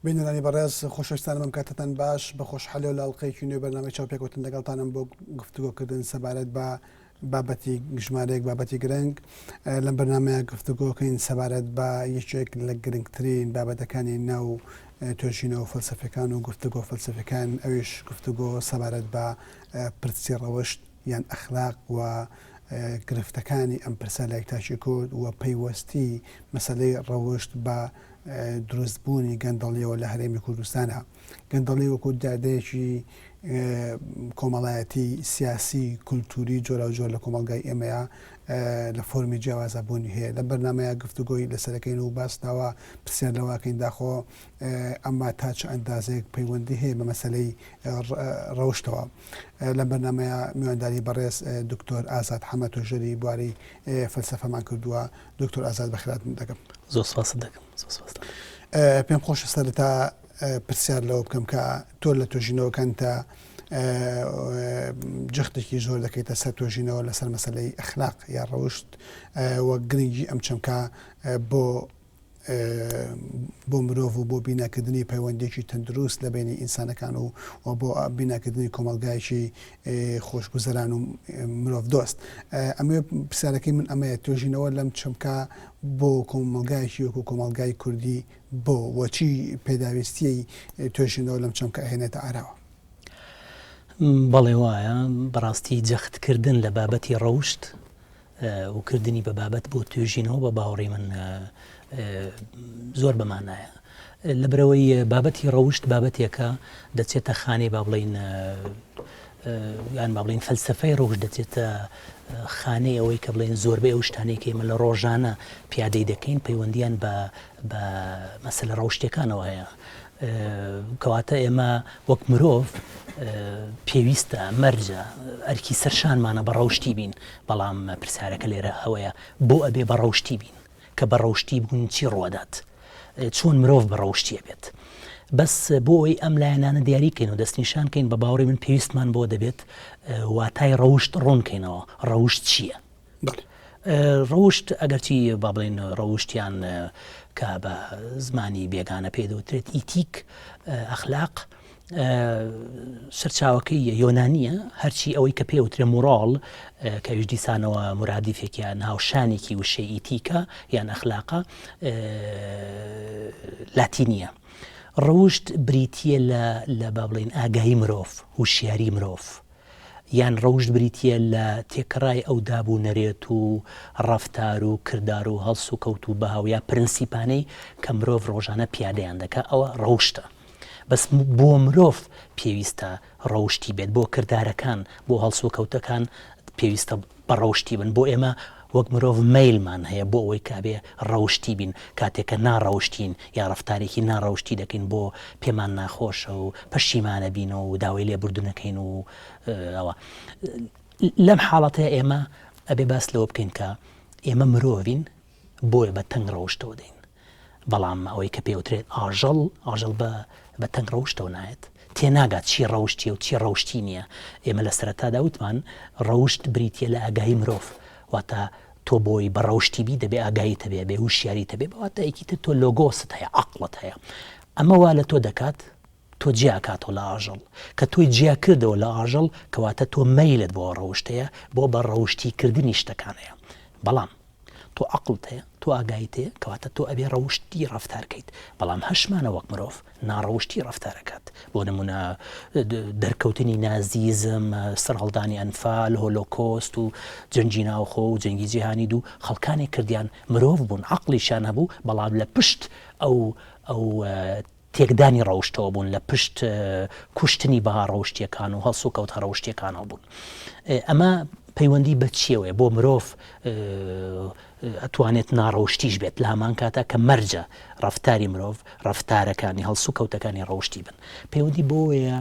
بینەرانی بەڕێز خۆشەویستانم ئەم کاتەتان باش بە خۆشحالیەوە لە ئەڵقەیەکی نوێی بەرنامەی چاوپێکەوتن لەگەڵتانم بۆ گفتوگۆکردن سەبارەت بە بابەتی ژمارەیەک بابەتی گرنگ لەم بەرنامەیە گفتوگۆکەین سەبارەت بە یەکێک لە گرنگترین بابەتەکانی ناو توێژینەوە فەلسەفەکان و گفتوگۆ فەلسەفەکان ئەویش گفتوگۆ سەبارەت بە پرسی ڕەوشت یان ئەخلاق و گرفتەکانی ئەم پرسە لای تاکی کورد و پەیوەستی مەسەلەی ڕەوشت بە دروستبوونی گەندەڵیەوە لە هەرێمی کوردستانە. گەندەڵی وەکو دیاردەیەکی کۆمەڵایەتی، سیاسی، کولتووری جۆراوجۆر لە کۆمەڵگای ئێمەیا لە فۆرمی جیاوازا بوونی هەیە. لەم بەرنامەیە گفتوگۆی لەسەرەکەین و باس لەوە پرسیار لەوەکەین داخۆ ئەمە تا چ ئەندازەیەک پەیوەندی هەیە بە مەسەلەی ڕەوشتەوە. لەم بەرنامەیە میوانداری بەڕێز دکتۆر ئازاد حەمە توێژەری بواری فەلسەفەمان کردووە. دکتۆر ئازاد بەخێرهاتنت دەکەم. زۆر سپاست دەکەم. زۆر سپاست دەکەم. پێم خۆشە سەرەتا پرسیار لەوە بکەم کە تۆ لە توێژینەوەکانتا جەختێکی زۆر دەکەیتە سەر توێژینەوە لەسەر مەسەلەی ئەخلاق یا ڕەوشت و گرنگی ئەم چەمکە بۆ بۆ مرۆڤ و بۆ بیناکردنی پەیوەندیەکی تەندروست لە بەینی ئینسانەکان و و بۆ بیناکردنی کۆمەڵگایەکی خۆشگوزەران و مرۆڤ دۆست. ئەمەوێ پرسیارەکەی من ئەمەیە توێژینەوە لەم چەمکە بۆ کۆمەڵگایەکی وەکو کۆمەڵگای کوردی بۆ و چی پێداویستیی توێژینەوە لەم چەمکە ئەهێنێتە ئاراوە؟ بەڵێ وایە، بەڕاستی جەختکردن لە بابەتی ڕەوشت و کردنی بە بابەت بۆ توێژینەوە بە باوەڕی من زۆر بەمانایە لەبەرئەوەی بابەتی ڕەوشت بابەتێکە دەچێتە خانەی با بڵین یان با بڵین فەلسفەی ڕەوشت دەچێتە خانەی ئەوەی کە بڵێن زۆربەی ئەو شتانەی کە ئێمە لە ڕۆژانە پیادەی دەکەین پەیوەندیان بە بە مەسەلە ڕەوشتەکانەوە هەیە کەواتە ئێمە وەک مرۆڤ پێویستە مەرجە ئەرکی سەرشانمانە بە ڕەوشتی بین بەڵام پرسیارەکە لێرە ئەوەیە بۆ ئەبێ بە ڕەوشتی بین کە بە ڕەوشتی بوون چی ڕوەدات چۆن مرۆڤ بە ڕەوشتی ئەبێت بەس بۆ ئەوەی ئەم لایەنانە دیاری کەین و دەستنیشان کەین بە باوەڕی من پێویستمان بۆ دەبێت واتای ڕەوشت ڕوون کەینەوە ڕەوشت چییە؟ ڕەوشت ئەگەرچی با بڵێین ڕەوشتیان کە بە زمانی بێگانە پێ دەوترێت ئیتیک ئەخلاق سەرچاوەکەی یۆنانیە هەرچی ئەوەی کە پێوترێ موراڵ کە ئەویش دیسانەوە مرادیفێکیان هاوشانێکی وشەی ئیتیکە یان ئەخلاقە لاتینیە ڕەوشت بریتە لە لە با بڵێین ئاگایی مرۆڤ هوشیاری مرۆڤ یان ڕەوشت بریتییە لە تێکڕای ئەو داب و نەرێت و ڕەفتار و کردار و هەڵسوکەوت و بەها و یا پرنسیپانەی کە مرۆڤ ڕۆژانە پیادەیان دەکا ئەوە ڕەوشتە. بەس بۆ مرۆڤ پێویستە ڕەوشتی بێت، بۆ کردارەکان، بۆ هەڵسوکەوتەکان پێویستە بە ڕەوشتی بن. بۆ ئێمە وەک مرۆڤ مەیلمان هەیە بۆ ئەوەی کە ئەبێ ڕەوشتی بین، کاتێک کە ناڕەوشتین یا ڕەفتارێکی ناڕەوشتی دەکەین بۆ پێمان ناخۆشە و پەشیمانە بینەوە و داوای لێبوردن ئەکەین و ئەوە. لەم حاڵەتەیا ئێمە ئەبێ باس لەوە بکەین کە ئێمە مرۆڤین بۆیە بە تەنگ ڕەوشتەوە دێین. بەڵام ئەوەی کە پێوترێت ئاژەڵ، ئاژەڵ بە بە تەنگ ڕەوشتەوە نایەت. تێناگات چی ڕەوشتیە و چی ڕەوشتی نییە. ئێمە لە سەرەتادا وتمان ڕەوشت بریتییە لە ئاگایی مرۆڤ. واتە تۆ بۆی بە ڕەوشتی بی دەبێ ئاگاییت هەبێ، ئەبێ هوشیاریت هەبێ، بە واتایەکی تر تۆ لۆگۆست هەیە، عەقڵت هەیە. ئەمە وا لە تۆ دەکات تۆ جیا ئەکاتەوە لە ئاژەڵ. کە تۆی جیا کردەوە لە ئاژەڵ کەواتە تۆ مەیلت بۆ ڕەوشت هەیە، بۆ بە ڕەوشتی کردنی شتەکان هەیە. بەڵام تۆ عەقڵت هەیە، تۆ ئاگاییت هەیە، کەواتە تۆ ئەبێ ڕەوشتی ڕەفتار کەیت. بەڵام هەشمانە وەک مرۆڤ ناڕەوشتی ڕەفتار ئەکات. بۆ نموونە دەرکەوتنی نازیزم، سەرهەڵدانی ئەنفال، هۆلۆکۆست و جەنگی ناوخۆ و جەنگی جیهانی دوو، خەڵکانێک کردیان مرۆڤ بوون، عەقڵیشیان هەبوو، بەڵام لە پشت ئەو ئەو تێکدانی ڕەوشتەوە بوون، لە پشت کوشتنی بەها ڕەوشتییەکان و هەڵسوکەوتە ڕەوشتییەکانەوە بوون. ئەمە پەیوەندی بە چییەوەیە؟ بۆ مرۆڤ ئەتوانێت ناڕەوشتیش بێت لە هەمان کاتا کە مەرجە ڕەفتاری مرۆڤ، ڕەفتارەکانی، هەڵسوکەوتەکانی ڕەوشتی بن. پەیوەندی بەوەیە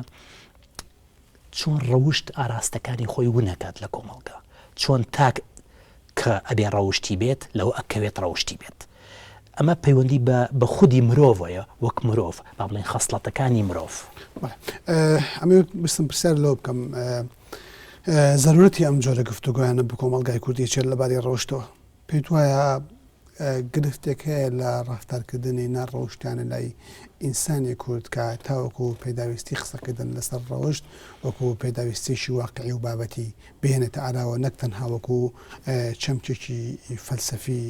چۆن ڕەوشت ئاراستەکانی خۆی ون ئەکات لە کۆمەڵگا، چۆن تاک کە ئەبێ ڕەوشتی بێت لەوە ئەکەوێت ڕەوشتی بێت. ئەمە پەیوەندی بە بە خودی مرۆڤەیە وەک مرۆڤ، با بڵێین خەسڵەتەکانی مرۆڤ. بەڵێ ئەمەوێت بستم پرسیار لەوە بکەم زەرورەتی ئەم جۆرە گفتوگۆیانە بە کۆمەڵگای کوردی چیە لەبارەی ڕەوشتەوە؟ پێت وایە. گرفتێک هەیە لە ڕەفتارکردنی ناڕەوشتیانە لای ئینسانی کورد کە تاوەکو پێداویستی قسەکردن لەسەر ڕەوشت وەکو پێداویستیەکی واقعی و بابەتی بهێنێتە ئاراوە نەک تەنها وەکو چەمکێکی فەلسەفی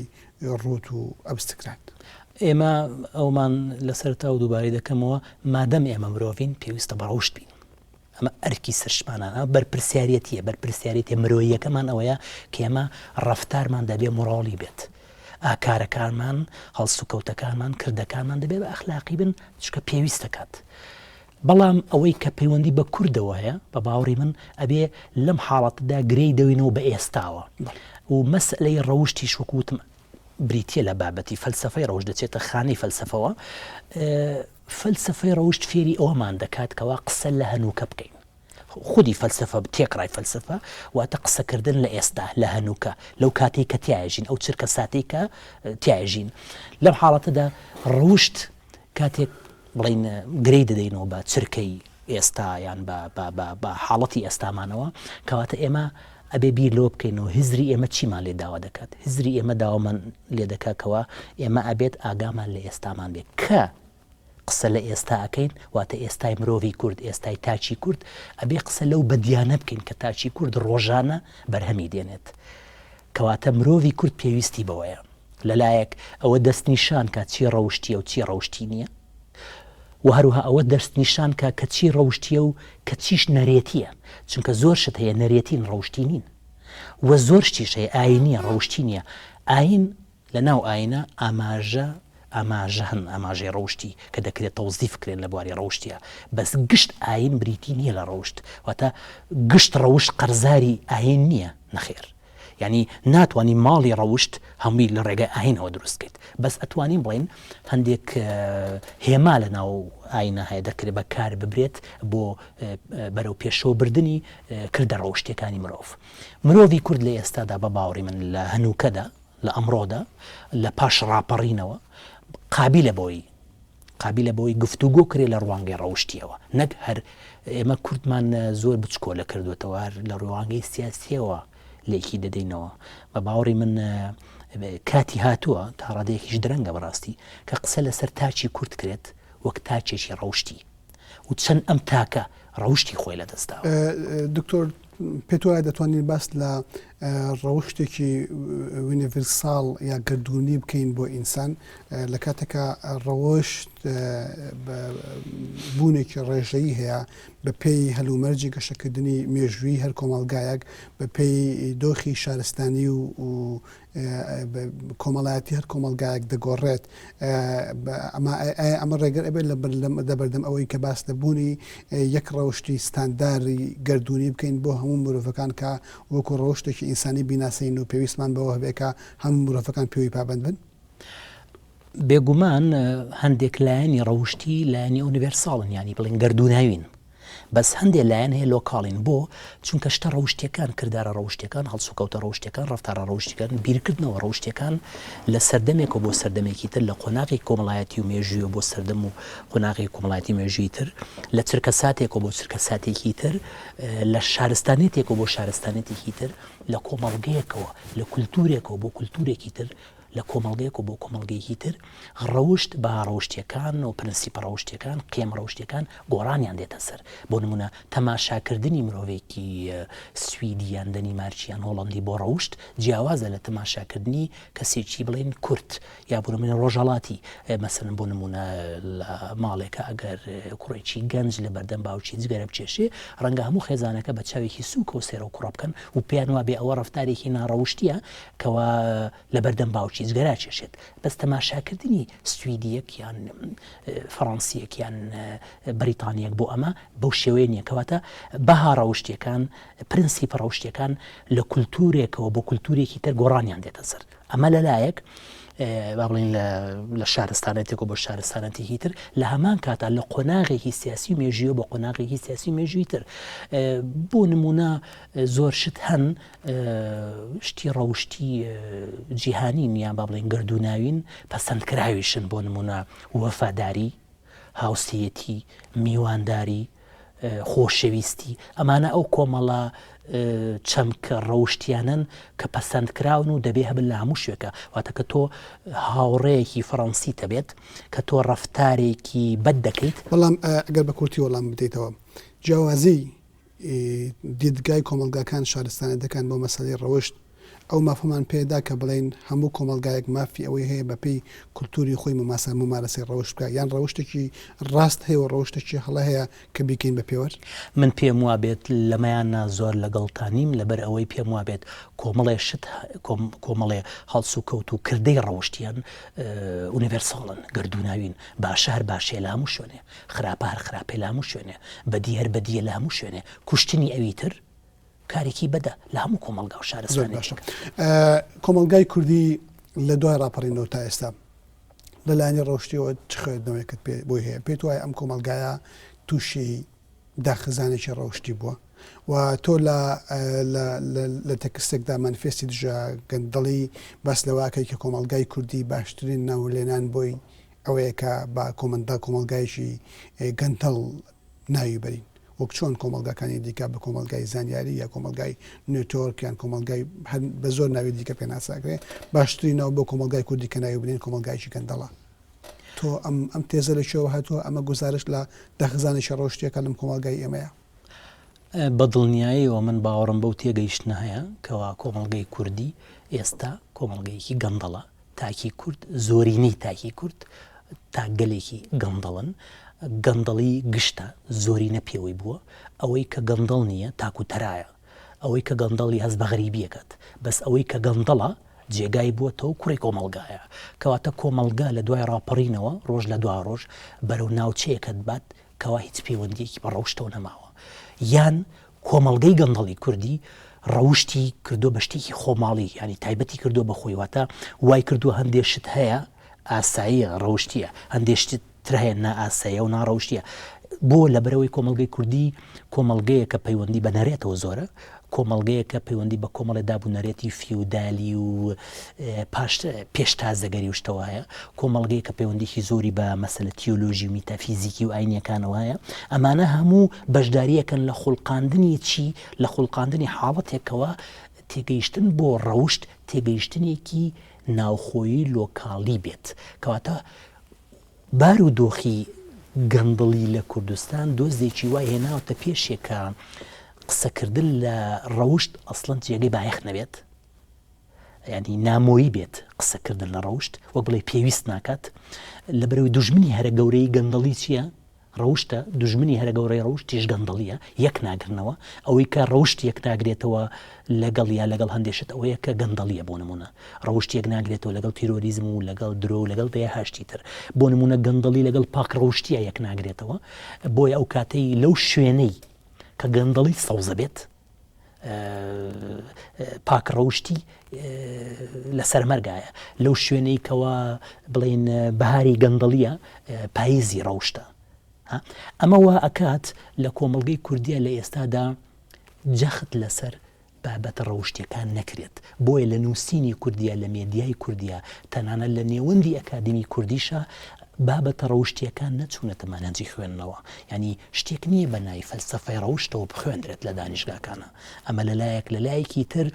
ڕووت و ئەبستکرات. ئێمە ئەومان لە سەرەتاوە دووبارەی دەکەمەوە، مادەم ئێمە مرۆڤین پێویستە بە ڕەوشت بین. ئەمە ئەرکی سەرشمانە، ئەمە بەرپرسیارێتییە، بەرپرسیارێتیە مرۆییەکەمان ئەوەیە کە ئێمە ڕەفتارمان دەبێ مۆڕاڵی بێت. ئاکارەکانمان، هەڵسوکەوتەکانمان، کردەکانمان دەبێ بە ئەخلاقی بن، چونکە پێویست دەکات. بەڵام ئەوەی کە پەیوەندی بە کوردەوە هەیە، بە باوەڕی من ئەبێ لەم حاڵەتەدا گرێی دەوینەوە بە ئێستاوە و مەسەلەی ڕەوشتیش وەکو وتم بریتییە لە بابەتی فەلسەفەی ڕەوشت دەچێتە خانەی فەلسەفەوە. فەلسەفەی ڕەوشت فێری ئەوەمان دەکات کەوا قسە لە هەنووکە بکەین. خودی فەلسەفە، تێکڕای فەلسەفە واتە قسەکردن لە ئێستا، لە هەنووکە، لەو کاتەی کە تیایەژین، ئەو چرکە ساتەی کە تیایەژین. لەم حاڵەتەدا ڕەوشت کاتێک بڵێین گرێی دەدەینەوە بە چرکەی ئێستا یان بە بە بە بە حاڵەتی ئێستامانەوە، کەواتە ئێمە ئەبێ بیر لەوە بکەینەوە هزری ئێمە چیمان لێ داوا دەکات؟ هزری ئێمە داوامان لێ دەکات کەوا ئێمە ئەبێت ئاگامان لە ئێستامان بێت کە قسە لە ئێستا ئەکەین واتە ئێستای مرۆڤی کورد ئێستای تاکی کورد ئەبێ قسە لەو بەدیانە بکەین کە تاکی کورد ڕۆژانە بەرهەمی دێنێت کەواتە مرۆڤی کورد پێویستی بەوەیە لەلایەک ئەوە دەستنیشان کا چی ڕەوشتیە و چی ڕەوشتی نییە و هەروها ئەوە دەستنیشان کا کە چی ڕەوشتیە و کە چیش نەرێتیە چونکە زۆر شت هەیە نەرێتین ڕەوشتی نین و زۆر شتیش هەیە ئاینیە ڕەوشتی نییە ئاین لە ناو ئاینە ئاماژە ئاماژە هەن ئاماژەی ڕەوشتی کە دەکرێت تەوزیف کرێن لە بواری ڕەوشتیا بەس گشت ئاین بریتی نییە لە ڕەوشت واتە گشت ڕەوشت قەرزاری ئاین نییە نەخێر یانی ناتوانی ماڵی ڕەوشت هەمووی لە ڕێگای ئاینەوە دروست بکەیت بەس ئەتوانین بڵێین هەندێک هێما لە ناو ئاینە هەیە دەکرێت بەکار ببرێت بۆ بەرەو پێشەوە بردننی کردە ڕەوشتەکانی مرۆڤ مرۆڤی کورد لە ئێستادا بە باوەڕی من لە هەنووکەدا لە ئەمڕۆدا لە پاش ڕاپەڕینەوە قابیلە بۆی قابیلە بەوەی گفتوگۆ کرێ لە ڕوانگەی ڕەوشتیەوە نەک هەر ئێمە کوردمان زۆر بچکۆلە کردوێتەوە هەر لە ڕوانگەی سیاسیەوە لێکی دەدەینەوە بە باوەڕی من کاتی هاتووە تا ڕادەیەکیش درەنگە بەڕاستی کە قسە لەسەر تاکی کورد کرێت وەک تاکێکی ڕەوشتی و چەند ئەم تاکە ڕەوشتی خۆی لەدەستداوە. دکتۆر پێت وایە دەتوانین باس لە ڕەوشتێکی universal یا گەردوونی بکەین بۆ ئینسان لە کاتێکا ڕەوشت بوونێکی ڕێژەیی هەیە بە پێی هەلومەرجی گەشەکردنی مێژووی هەر کۆمەڵگایەک بە پێی دۆخی شارستانی و کۆمەڵایەتی هەر کۆمەڵگایەک دەگۆڕێت ئەمە ئەمە ڕێگەر ئەبێت لە لەبەردەم ئەوەی کە باس لە بوونی یەک ڕەوشتی ستانداری گەردوونی بکەین بۆ هەموو مرۆڤەکان کە وەکو ڕەوشتێکی ئینسانی بیناسین و پێویستمان بەوە هەبێت کە هەموو مرۆڤەکان پێوی پابەند بن؟ بێگومان هەندێک لایەنی ڕەوشتی لایەنی universal ن یانی بڵێن گەردووناوین بەس هەندێ لایەن هەیە local ین بۆ؟ چونکە شتە ڕەوشتیەکان، کردارە ڕەوشتیەکان، هەڵسوکەوتە ڕەوشتیەکان، ڕەفتارە ڕەوشتیەکان، بیرکردنەوە ڕەوشتیەکان لە سەردەمێکەوە بۆ سەردەمێکی تر، لە قۆناغێکی کۆمەڵایەتی و مێژوویەوە بۆ سەردەم و قۆناغێکی کۆمەڵایەتی مێژوویی تر، لە چرکەساتێکەوە بۆ چرکەساتێکی تر، لە شارستانیەتێکەوە بۆ شارستانیەتێکی تر، لە کۆمەڵگەیەکەوە، لە کولتوورێکەوە بۆ کولتوورێکی تر، لە کۆمەڵگەیەک و بۆ کۆمەڵگەیەکی تر ڕەوشت، بەها ڕەوشتیەکان و پرنسیپە ڕەوشتیەکان، قیەمە ڕەوشتیەکان گۆڕانیان دێتە سەر. بۆ نموونە تەماشاکردنی مرۆڤێکی سویدی یان دەنیمارکی یان هۆڵەندی بۆ ڕەوشت جیاوازە لە تەماشاکردنی کەسێکی بڵێین کورد یا بۆ نموونە ڕۆژهەڵاتی. مەسەلەن بۆ نموونە لە ماڵێکا ئەگەر کوڕێکی گەنج لە بەردەم باوکی جگەرە بکێشێ ڕەنگە هەموو خێزانەکە بە چاوێکی سووکەوە سەیر ئەو کوڕە بکەن و پێیان وابێ ئەوە ڕەفتارێکی ناڕەوشتیە کەوا لەبەردەم باوکی جگەرە ئەکێشێت بەس تەماشاکردنی سویدیەک یان فەڕەنسیەک یان بەریتانیەک بۆ ئەمە بەو شێوەیە نییە کەواتە بەها ڕەوشتیەکان پرنسیپە ڕەوشتیەکان لە کولتورێکەوە بۆ کولتورێکی تر گۆڕانیان دێتە سەر ئەمە لەلایەک با بڵین لە شارستانەتێک و بۆ شارستانەتێکی تر لە هەمان کاتا لە قۆناغێکی سیاسی و مێژوویە بۆ قۆناغێکی سیاسی مێژووی تر بۆ نمونە زۆر شت هەن شتی ڕەوشتی جیهانین یان با بڵێین گەردووناوین، پەسەندکراویشن، بۆ نموونە وەفاداری، هاوسێیەتی، میوانداری، خۆشەویستی، ئەمانە ئەو کۆمەڵە. چەمکە ڕەوشتیانەن کە پەسەندکراون و دەبێ هەبن لە هەموو شوێکە. واتە کە تۆ هاوڕێیەکی فەڕەنسیت هەبێت، کە تۆ ڕەفتارێکی بەد دەکەیت. بەڵام ئەگەر بە کورتی وەڵام بدەیتەوە، جیاوازیی دیدگای کۆمەڵگاکان، شارستانیەتەکان بۆ مەسەلەی ڕەوشت، ئەو مافەمان پێ دا کە بڵێین هەموو کۆمەڵگایەک مافی ئەوەی هەیە بە پێی کولتووری خۆی مماسە مومارەسەی ڕەوشت بکا یان ڕەوشتێکی ڕاست هەیە و ڕەوشتێکی هەڵە هەیە کە بیکەین بە پێوەر؟ من پێم وابێت لەمەیانا زۆر لەگەڵتا نیم لەبەر ئەوەی پێم وابێت کۆمەڵێ شت کۆمەڵێ هەڵسوکەوت و کردەی ڕەوشتیان ئونیڤێرساڵن، گەردووناوین، باشە هەر باشەیە لە هەموو شوێنێ، خراپە هەر خراپەیە لە هەموو شوێنێ، بەدی هەر بەدییە لە هەموو شوێنێ، کوشتنی ئەوی تر کارێکی بەدە لە هەموو کۆمەڵگا و زۆر باشە. شارستانێتێک. کۆمەڵگای کوردی لە دوای ڕاپەڕینەوە تا ئێستا لە لایەنی ڕەوشتیەوە چ خوێندنەوەیەکت پێ بۆی هەیە؟ پێت وایە ئەم کۆمەڵگایە تووشی داخزانێکی ڕەوشتی بووە و تۆ لە لە تەکستێکدا مانیفێستی دژە گەندەڵی باس لەوەکەی کە کۆمەڵگای کوردی باشترین ناولێنان بۆی ئەوەیە کە بە کۆمەندا کۆمەڵگایەکی گەندەڵ ناوی بەرین وەک چۆن کۆمەڵگاکانی دیکە بە کۆمەڵگای زانیاری یا کۆمەڵگای network یان کۆمەڵگای هەر بە زۆر ناوی دیکە پێناسەکرێ باشترین ناو بۆ کۆمەڵگای کوردی کە ناوی بنێن کۆمەڵگایکی گەندەڵە تۆ ئەم ئەم تێزە لە کوێوە هاتووە ئەمە گوزارشت لە داخزانێکی ڕەوشتیەکە لەم کۆمەڵگای ئێمەیە؟ بە دڵنیاییەوە من باوەڕم بەو تێگەیشتنە هەیە کەوا کۆمەڵگەی کوردی ئێستا کۆمەڵگەیەکی گەندەڵە، تاکی کورد، زۆرینەی تاکی کورد تاکگەلێکی گەندەڵن، گەندەڵی گشتە، زۆرینە پێوەی بووە، ئەوەی کە گەندەڵ نییە تاک و تەرایە، ئەوەی کە گەندەڵی هەست بە غەریبی ئەکات، بەس ئەوەی کە گەندەڵە جێگای بووەتەوە کوڕی کۆمەڵگایە، کەواتە کۆمەڵگا لە دوای ڕاپەڕینەوە ڕۆژ لە دوا ڕۆژ بەرەو ناوچەیەکەت بات کەوا هیچ پەیوەندیەکی بە ڕەوشتەوە نەماوە یان کۆمەڵگەی گەندەڵی کوردی ڕەوشتی کردووە بە شتێکی خۆماڵی ینی تایبەتی کردووە بە خۆی واتە وای کردووە هەندێ شت هەیە ئاساییە ڕەوشتیە هەندێ شت تر هەیە نائاساییە و ناڕەوشتیە بۆ لەبەرەوەی کۆمەڵگەی کوردی کۆمەڵگەیە کە پەیوەندی بە نەرێتەوە زۆرە کۆمەڵگەیەک کە پەیوەندی بە کۆمەڵێ داب و نەرێتی فیودالی و پاش پێش تازەگەری و شتەوە هەیە، کۆمەڵگەیەک کە پەیوەندیی زۆری بە مەسەلە تیۆلۆژی و میتافیزیکی و ئاینییەکانەوە هەیە، ئەمانە هەموو بەشدارییەکەن لە خوڵقاندنی چی؟ لە خوڵقاندنی حاڵەتێکەوە تێگەیشتن بۆ ڕەوشت تێگەیشتنێکی ناوخۆیی لۆکاڵی بێت، کەواتە بار و دۆخی گەندڵی لە کوردستان دۆزێکی وای هێناوەتە پێشێ کە قسەکردن لە ڕەوشت ئەسڵەن جێگەی بایەخ نەبێت، یانی نامۆیی بێت قسەکردن لە ڕەوشت، وەک بڵێی پێویست ناکات، لەبەرئەوەی دوژمنی هەرە گەورەی گەندەڵی چییە؟ ڕەوشتە، دوژمنی هەرە گەورەی ڕەوشتیش گەندەڵییە، یەک ناگرنەوە، ئەوەی کە ڕەوشت یەک ناگرێتەوە لەگەڵ یا لەگەڵ هەندێ شت ئەوەیە کە گەندەڵییە بۆ نموونە ڕەوشت یەک ناگرێتەوە لەگەڵ تیرۆریزم و لەگەڵ درۆ و لەگەڵ دەیەها شتی تر بۆ نموونە گەندەڵی لەگەڵ پاک ڕەوشتییە یەک ناگرێتەوە بۆیە ئەو کاتەی لەو شوێنەی کە گەندەڵی سەوزە بێت پاک ڕەوشتی لە سەرمەرگایە لەو شوێنەی کەوا بڵین بەهاری گەندەڵیە پاییزی ڕەوشتە ئەمە وا ئەکات لە کۆمەڵگەی کوردیە لە ئێستادا جەخت لەسەر بابەتە ڕەوشتیەکان نەکرێت بۆیە لە نووسینی کوردیا لە مێدیای کوردیا تەنانەت لە نێوەندی ئەکادیمی کوردیشا بابەتە ڕەوشتیەکان نەچوونەتە مەنهەجی خوێندنەوە یانی شتێک نییە بە ناوی فەلسەفەی ڕەوشتەوە بخوێندرێت لە دانیشگاکانا ئەمە لە لایەک لە لایەکی تر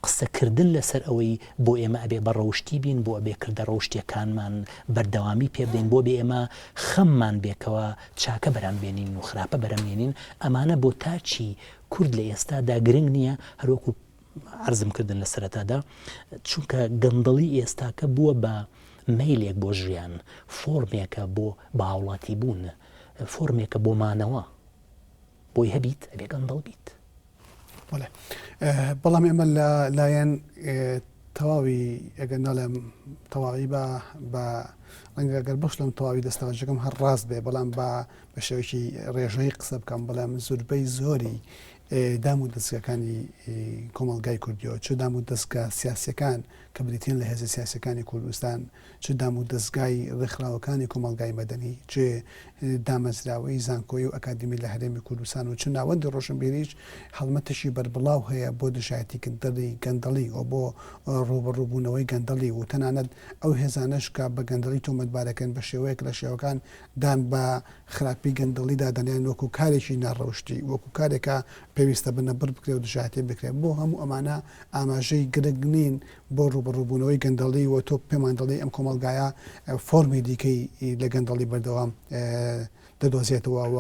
قسەکردن لەسەر ئەوەی بۆ ئێمە ئەبێ بە ڕەوشتی بین بۆ ئەبێ کردە ڕەوشتیەکانمان بەردەوامی پێ بدەین بۆ بێ ئێمە خەممان بێکەوە چاکە بەرام بێنین و خراپە بەرەم نێنین ئەمانە بۆ تاکی کورد لە ئێستادا گرنگ نییە هەروەکو عەرزم کردن لە سەرەتادا چونکە گەندەڵی ئێستاکە بووە بە مەیلێک بۆ ژیان فۆرمێکە بۆ بە هاوڵاتی بوون فۆرمێکە بۆ مانەوە بۆی هەبیت ئەبێ گەندەڵ بیت. بەڵێ بەڵام ئێمە لە لایەن تەواوی ئەگەر ناڵێم تەواوی بە بە ڕەنگە گەر بشڵێم تەواوی دەستەواژەکەم هەر ڕاست بێ بەڵام بە بە شێوەیەکی ڕێژەیی قسە بکەم بەڵام زوربەی زۆری دام و دەستگاکانی کۆمەڵگای کوردیەوە چ دام و دەستگا سیاسیەکان کە بریتین لە هێزە سیاسەکانی کوردستان چ دام و دەستگای ڕێکخراوەکانی کۆمەڵگای مەدەنی چ دامەزراوەی زانکۆیی و ئەکادیمی لە هەرێمی کوردستان و چ ناوەندی ڕۆشنبیریش هەڵمەتێکی بەربڵاو هەیە بۆ دژایەتیکردنی گەندەڵی و بۆ ڕووبەڕووبوونەوەی گەندەڵی و تەنانەت ئەو هێزانەش کە بە گەندەڵی تۆمەتبارەکەن بە شێوەیەک لە شێوەکان دان بە خراپی گەندەڵیدا دەنێن وەکو کارێکی ناڕەوشتی، وەکو کارێک کە. پێویستە بنەبڕ بکرێ و دژایەتی بکرێ. بۆ هەموو ئەمانە ئاماژەی گرنگ نین بۆ ڕووبەڕووبوونەوەی گەندەڵی و تۆ پێمان دەڵێی ئەم کۆمەڵگایە فۆرمی دیکەی لە گەندەڵی بەردەوام دەدۆزێتەوە و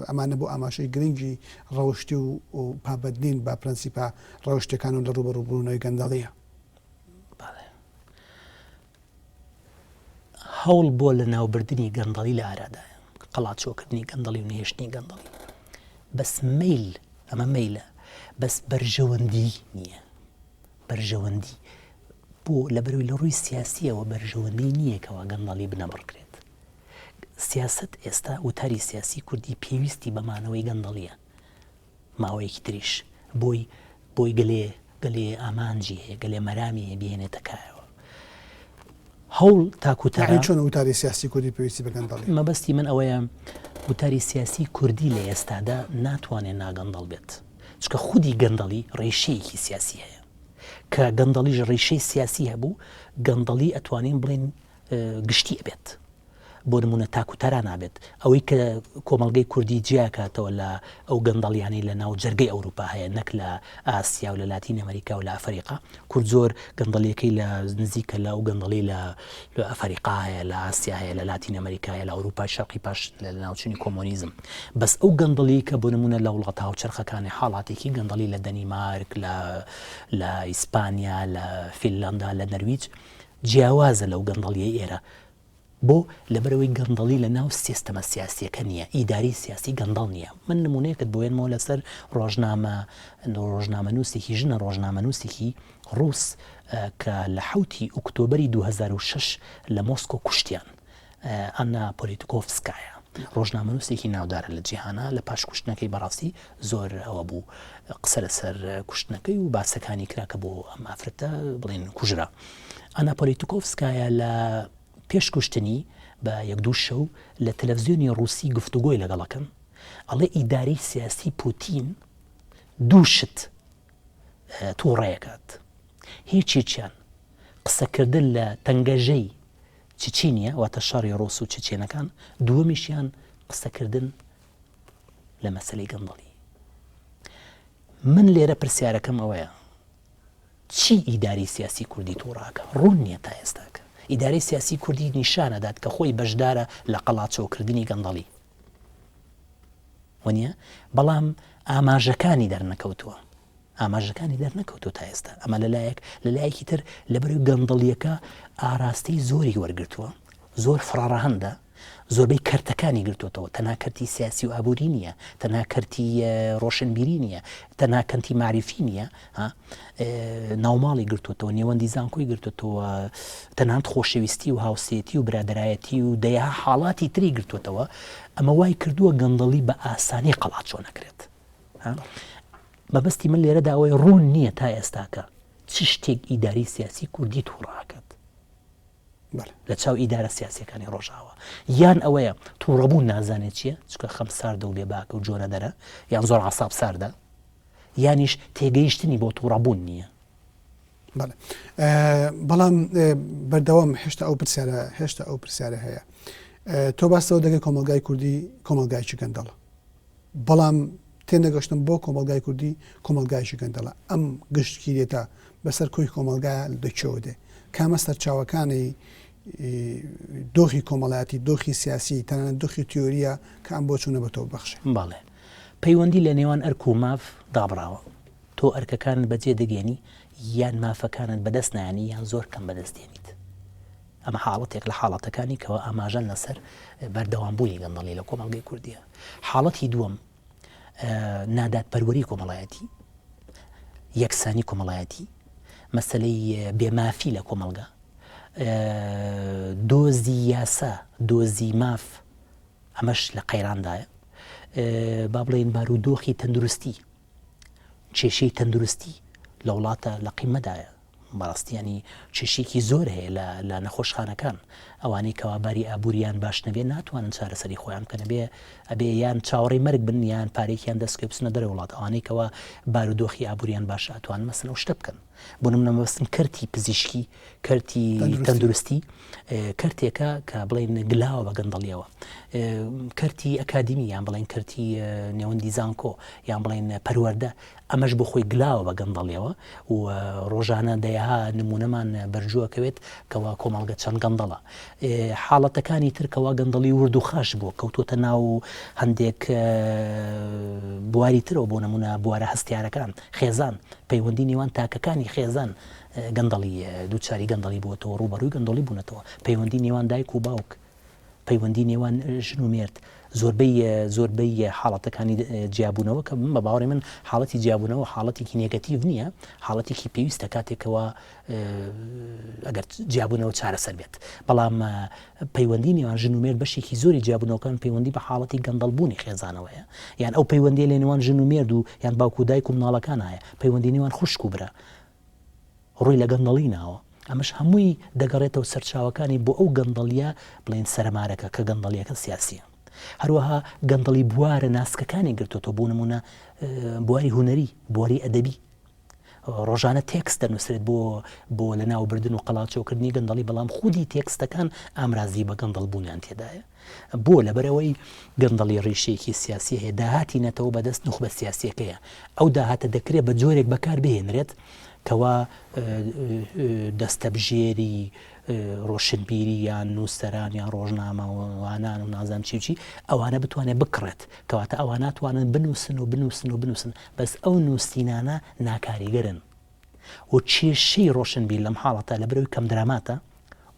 ئەمانە بۆ ئاماژەی گرنگی ڕەوشتی و پابەند نین بە پرەنسیپە ڕەوشتیەکان و لە ڕووبەڕووبوونەوەی گەندەڵیە. بەڵێ. هەوڵ بۆ لەناوبردنی گەندەڵی لە ئارادایە، قەڵاچۆکردنی گەندەڵی و نەهێشتنی گەندەڵی. بەس مەیل، ئەمە مەیلە، بەس بەرژەوەندی نییە. بەرژەوەندی بۆ لەبەرەوەی لە ڕووی سیاسییەوە بەرژەوەندی نییە کەوا گەندەڵی بنەبڕکرێت. سیاسەت ئێستا وتاری سیاسی کوردی پێویستی بە مانەوەی گەندەڵییە. ماوەیەکی تریش بۆی بۆی گەلێ گەلێ ئامانجی هەیە گەلێ مەرامی هەیە بیهێنێتە کایەوە هەوڵ تاکو تەرا یەعنی چۆن وتاری سیاسی کوردی پێویستی بە گەندەڵیە؟ مەبەستی من ئەوەیە وتاری سیاسی کوردی لە ئێستادا ناتوانێ ناگەندەڵ بێت چونکە خودی گەندەڵی ڕیشەیەکی سیاسی هەیە کە گەندەڵیش ڕیشەی سیاسی هەبوو گەندەڵی ئەتوانین بڵێین گشتی ئەبێت بۆ نموونە تاک و تەرا نابێت. ئەوەی کە کۆمەڵگەی کوردی جیاکاتەوە لە ئەو گەندەڵیانەی لە ناو جەرگەی ئەوروپا هەیە نەک لە ئاسیا و لە لاتین ئەمەریکا و لە ئەفەریقا، کورد زۆر گەندەڵیەکەی لە نزیکە لە ئەو گەندەڵی لە ئەفەریقا هەیە، لە ئاسیا هەیە، لە لاتین ئەمەریکا هەیە، لە ئەوروپای شەرقی پاش لەناوچوونی کۆمۆنیزم. بەس ئەو گەندەڵی کە بۆ نموونە لە وڵاتە هاوچەرخەکانی حاڵاتێکی گەندەڵی لە دەنیمارک، لە لە ئیسپانیا، لە فینلەندا، لە نەرویج جیاوازە لەو گەندەڵیەی ئێرە. بۆ؟ لەبەرئەوەی گەندەڵی لە ناو سیستەمە سیاسیەکە نیە، ئیدارەی سیاسی گەندەڵ نیە. من نمونەیەکت بۆ هێنمەوە لەسەر ڕۆژنامە ڕۆژنامەنووسێکی ژنە ڕۆژنامەنووسێکی ڕووس کە لە حەوتی ئوکتۆبەری 2006 لە مۆسکۆ کوشتیان. ئەنا پۆلیتکۆفسکایا ڕۆژنامەنووسێکی ناودارە لە جیهانا لە پاش کوشتنەکەی بەڕاستی زۆر ئەوە بوو قسە لەسەر کوشتنەکەی و باسەکانی کرا کە بۆ ئەم ئافرەتە بڵێن کوژرا. ئانا پۆلیتکۆفسکایا لە پێش کوشتنی بە یەک دوو شەو لە تەلەفزیۆنی ڕووسی گفتوگۆی لەگەڵ ئەکەن ئەڵێ ئیدارەی سیاسی پوتین دوو شت تووڕەیەکات هیچیچیان قسەکردن لە تەنگەژەی چچینیە واتە شەڕی ڕوس و چچێنەکان دووەمیشیان قسەکردن لە مەسەلەی گەندەڵی من لێرە پرسیارەکەم ئەوەیە چی ئیدارەی سیاسی کوردی توڕاکە؟ ڕوون نیە تا ئێستاکە. ئیدارەی سیاسی کوردی نیشان ئەدات کە خۆی بەشدارە لە قەڵاچۆکردنی گەندەڵی. وەنیە؟ بەڵام ئاماژەکانی دەرنەکەوتووە. ئاماژەکانی دەرنەکەوتووە تا ئێستا. ئەمە لە لایەک، لە لایەکی تر لەبەرئەوەی گەندەڵیەکە ئاراستەی زۆری وەرگرتووە، زۆر فرەڕەهەندە، زۆربەی کەرتەکانی گرتۆتەوە، تەنها کەرتی سیاسی و ئابووری نییە، تەنها کەرتی ڕۆشنبیری نییە، تەنها کەنتی مەعریفی نییە، ناوماڵی گرتۆتەوە، نێوەندی زانکۆی گرتۆتەوە، تەنانەت خۆشەویستی و هاوسێتی و برادەرایەتی و دەیەها حاڵاتی تری گرتۆتەوە، ئەمە وای کردووە گەندەڵی بە ئاسانی قەڵاچۆ نەکرێت. مەبەستی من لێرەدا ئەوەی ڕوون نییە تا ئێستاکە چ شتێک ئیداری سیاسی کوردی تووڕاکات. لە چاو ئیدارە سیاسیەکانی ڕۆژئاوا یان ئەوەیە توڕەبوون نازانێت چییە چونکە خەم ساردە و بێباکە و جۆنەدەرە یان زۆر عساب ساردە یانیش تێگەیشتنی بۆ توڕەبوون نییە. بەڵام بەردەوام هێشتا ئەو پرسیارە هێشتا ئەو پرسیارە هەیە تۆ باستەوە دەگەی کۆمەلگای کوردی کۆمەلگایکی گەندەڵە بەڵام تێنەگەشتم بۆ کۆمەڵگای کوردی کۆمەڵگایەکی گەندەڵە ئەم گشتگیریەتە بەسەر کۆی کۆمەڵگا لە کوێوە دێ کامە سەرچاوەکانی دۆخی کۆمەڵایەتی دۆخی سیاسی تەنانەت دۆخی تیۆریە کە ئەم بۆچوونە بە تۆ ببەخشێ؟ بەڵێ پەیوەندی لە نێوان ئەرک و ماف دابڕاوە تۆ ئەرکەکانت بەجێ دەگەێنی یان مافەکانت بەدەست نایەنی یان زۆر کەم بەدەست دێنیت. ئەمە حاڵەتێک لە حاڵەتەکانی کەوا ئاماژەن لەسەر بەردەوامبوونی گەندەڵی لە کۆمەڵگەی کوردیە. حاڵەتی دووەم نادادپەروەری کۆمەڵایەتی، یەکسانی کۆمەڵایەتی، مەسەلەی بێمافی لە کۆمەڵگا، دۆزی یاسا، دۆزی ماف، ئەمەش لە قەیراندایە. با بڵێین بارودۆخی تەندروستی، کێشەی تەندروستی لە وڵاتە لە قیمەدایە. بەڕاستی یانی کێشەیەکی زۆر هەیە لە لە نەخۆشخانەکان. ئەوانەی کەوا باری ئابووریان باش نەبێ ناتوانن چارەسەری خۆیان بکەن ئەبێ ئەبێ یان چاوەڕێی مەرگ بن یان پارەیەکیان دەست کەوێ بچنە دەرەوەی وڵات ئەوانەی کەوا بارودۆخی ئابووریان باشە ئەتوانن مەسەن ئەو شتە بکەن بۆ نمونە مەبەستم کەرتی پزیشکی کەرتی تەندروستی کەرتێکە کە بڵێن گلاوە بە گەندەڵیەوە کەرتی ئەکادیمی یان بڵێن کەرتی نێوەندی زانکۆ یان بڵێن پەروەردە ئەمەش بۆ خۆی گلاوە بە گەندەڵیەوە و ڕۆژانە دەیەها نمونەمان بەرجووەکەوێت کەوا کۆمەڵگە چەند گەندەڵە. حاڵەتەکانی تر کەوا گەندەڵی ورد و خاش بووە کەوتووەتە ناو هەندێک بواری ترەوە بۆ نمونە بوارە هەستیارەکان، خێزان، پەیوەندی نێوان تاکەکانی خێزان گەندەڵی دووچاری گەندەڵی بووەتەوە، ڕووبەڕووی گەندەڵی بوونەتەوە، پەیوەندی نێوان دایک و باوک، پەیوەندی نێوان ژن و مێرد، زۆربەی زۆربەی حاڵەتەکانی جیابوونەوە کە بە باوەڕی من حاڵەتی جیابوونەوە حاڵەتێکی نێگەتیڤ نییە، حاڵەتێکی پێویستە کاتێکەوە ئەگەر جیابوونەوە چارەسەر بێت، بەڵام پەیوەندی نێوان ژن و مێرد بەشێکی زۆری جیابوونەوەکان پەیوەندی بە حاڵەتی گەندەڵبوونی خێزانەوەیە، یان ئەو پەیوەندیە لە نێوان ژن و مێرد و یان باوک و دایک و مناڵەکان هەیە، پەیوەندی نێوان خوشک و برا. ڕووی لە گەندەڵی ناوە، ئەمەش هەمووی دەگەڕێتەوە سەرچاوەکانی بۆ ئەو گەندەڵییە بڵێین سەرەمارەکە کە گەندەڵییەکە سیاسییە. هەروەها گەندەڵی بوارە ناسکەکانی گرتۆتەوە بۆ نموونە بواری هونەری، بواری ئەدەبی. ڕۆژانە تێکست دەنووسرێت بۆ بۆ لەناوبردن و قەڵاچۆکردنی گەندەڵی بەڵام خودی تێکستەکان ئامرازی بە گەندەڵبوونیان تێدایە. بۆ؟ لەبەرئەوەی گەندەڵی ڕیشەیەکی سیاسی هەیە، داهاتی نەتەوە بەدەست نوخبە سیاسیەکەیە، ئەو داهاتە دەکرێت بە جۆرێک بەکار بهێنرێت کەوا دەستەبژێری ڕۆشنبیری یان نووسەران یان ڕۆژنامەوانان و نازانم چی و چی ئەوانە بتوانێت بکڕێت، کەواتە ئەوان ناتوانن بنووسن و بنووسن و بنووسن، بەس ئەو نووسینانە ناکاریگەرن. و کێشەی ڕۆشنبیر لەم حاڵەتە لەبەرئەوەی کەمدراماتە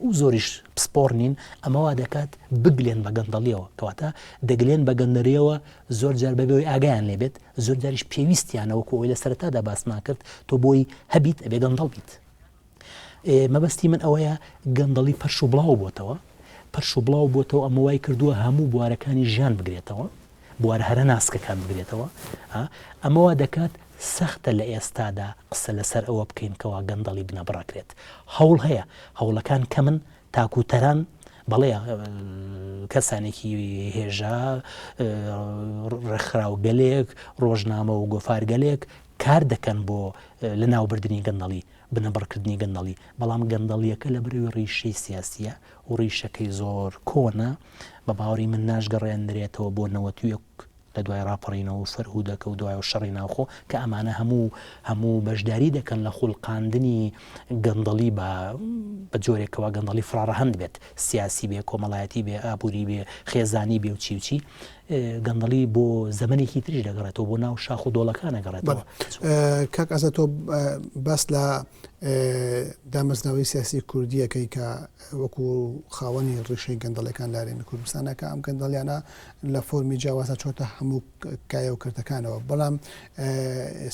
و زۆریش پسپۆڕ نین، ئەمە وا دەکات بگلێن بە گەندەڵیەوە، کەواتە دەگلێن بە گەندەریەوە زۆر جار بەبێ ئەوەی ئاگایان لێ بێت، زۆر جاریش پێویستیانە وەکو ئەوەی لە سەرەتادا باسمان کرد تۆ بۆی هەبیت ئەبێ گەندەڵ بیت. مەبەستی من ئەوەیە گەندەڵی پەرش و بڵاو بۆتەوە، پەرش و بڵاو بۆتەوە ئەمە وای کردووە هەموو بوارەکانی ژیان بگرێتەوە، بوارە هەرە ناسکەکان بگرێتەوە، ئەمە وا دەکات سەختە لە ئێستادا قسە لەسەر ئەوە بکەین کەوا گەندەڵی بنەبڕکرێت. هەوڵ هەیە، هەوڵەکان کەمن، تاکو تەران، بەڵێ کەسانێکی هێژا، ڕێکخراوگەلێک، ڕۆژنامە و گۆفارگەلێک کار دەکەن بۆ لەناوبردنی گەندەڵی، بنەبڕکردنی گەندەڵی، بەڵام گەندەڵییەکە لەبەرئەوەی ڕیشەی سیاسییە و ڕیشەکەی زۆر کۆنە، بە باوەڕی من ناشگەڕێنرێتەوە بۆ 91 لە دوای ڕاپەڕینەوە و فەرهوودەکە و دوایەوە شەڕی ناوخۆ کە ئەمانە هەموو هەموو بەشداری دەکەن لە خولقاندنی گەندەڵی بە بە جۆرێک کەوا گەندەڵی فراڕەهەند بێت، سیاسی بێ، کۆمەڵایەتی بێ، ئابووری بێ، خێزانی بێ و چی و چی. گەندەڵی بۆ زەمەنێکی تریش دەگەڕێتەوە، بۆ ناو شاخ و دۆڵەکان ئەگەڕێتەوە. کاک ئازاد تۆ باس لە دامەزراوەی سیاسی کوردیەکەی کە وەکو خاوەنی ڕیشەی گەندەڵەکان لە هەرێمی کوردستانە کە ئەم گەندەڵیانە لە فۆرمی جیاوازە چۆتە هەموو کایە و کردەکانەوە بەڵام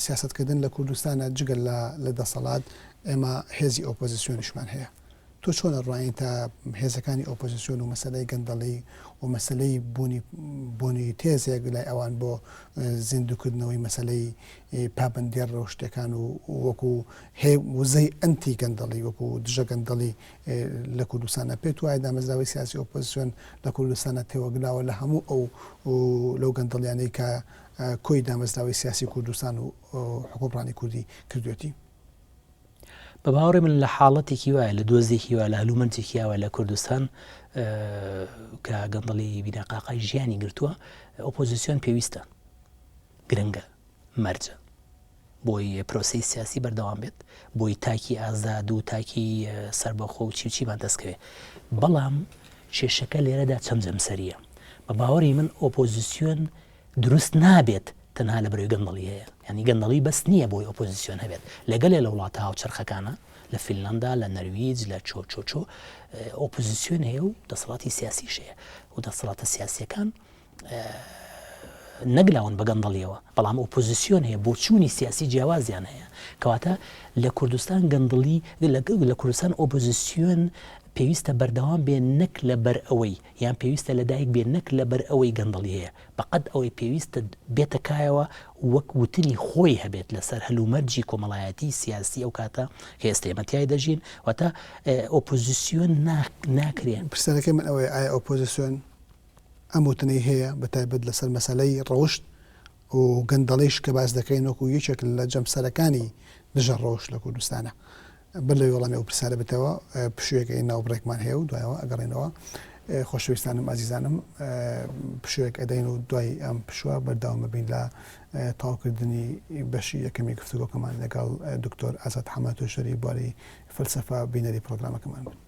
سیاستکردن لە کوردستانە جگە لە دەسەڵات ئێمە هێزی ئۆپۆزیسیۆنیشمان هەیە تۆ چۆن ئەڕوانیتە هێزەکانی ئۆپۆزیسیۆن و مەسەلەی گەندەڵی و مەسەلەی بوونی بوونی تێزێک لای ئەوان بۆ زیندووکردنەوەی مەسەلەی پابەندیە ڕەوشتیەکان و وەکو هێ وزەی ئەنتی گەندەڵی وەکو دژە گەندەڵی لە کوردستانە پێت وایە دامەزراوەی سیاسی ئۆپۆزیسیۆن لە کوردستانە تێوەگلاوە لە هەموو ئەو لەو گەندەڵیانەی کە کۆی دامەزراوەی سیاسی کوردستان و حکومڕانی کوردی کردوێتی؟ بە باوەڕی من لە حاڵەتێکی وایە لە دۆزێکی وا لە هەلومەرجێکی ئاوا لە کوردستان کە گەندەڵی بیناقاقای ژیانی گرتووە ئۆپۆزیسیۆن پێویستە گرنگە مەرجە بۆی پرۆسی سیاسی بەردەوام بێت بۆی تاکی ئازاد و تاکی سربەخۆ و چی و چیمان دەستکەوێت بەڵام کێشەکە لێرەدا چەند جەمسەریە بە باوەڕی من ئۆپۆزیسیۆن دروست نابێت تەنها لەبەرئەوەی گەندەڵی هەیە یانی گەندەڵی بەس نییە بۆی ئۆپۆزیسیۆن هەبێت لەگەلێ لە وڵاتە هاوچەرخەکانە لە فینلەندا لە نەرویج لە چۆ چۆ چۆ ئۆپۆزیسیۆن هەیە و دەسەڵاتی سیاسیش هەیە و دەسەڵاتە سیاسیەکان نەگلاون بە گەندەڵیەوە بەڵام ئۆپۆزیسیۆن هەیە بۆچوونی سیاسی جیاوازیان هەیە کەواتە لە کوردستان گەندەڵی لە کوردستان ئۆپۆزیسیۆن پێویستە بەردەوام بێ نەک لەبەر ئەوەی یان پێویستە لەدایک بێ نەک لەبەر ئەوەی گەندەڵی هەیە، بەقەد ئەوەی پێویستە بێتە کایەوە وەک وتنی خۆی هەبێت لەسەر هەلومەرجی کۆمەڵایەتی سیاسی ئەو کاتە کە ئێستا ئێمە تیای دەژین، واتە ئۆپۆزیسیۆن ناکرێ. پرسیارەکەی من ئەوەیە ئایا ئۆپۆزیسیۆن ئەم وتنەی هەیە بەتایبەت لەسەر مەسەلەی ڕەوشت و گەندەڵیش کە باس دەکەین وەکو یەکێک لە جەمسەرەکانی دژە ڕەوشت لە کوردستانە؟ بەر لەوەی وەڵامی ئەو پرسیارە بتەوە پشوویەک ئەین ناو بڕێکمان هەیە و دوایەوە ئەگەڕێنەوە. خۆشەویستانم ئازیزانم پشوویەک ئەدەین و دوای ئەم پشووە بەردەوام ئەبین لە تەواوکردنی بەشی یەکەمی گفتوگۆکەمان لەگەڵ دکتۆر ئازاد حەمە توێژەری بواری فەلسەفە بینەری پرۆگرامەکەمان بن.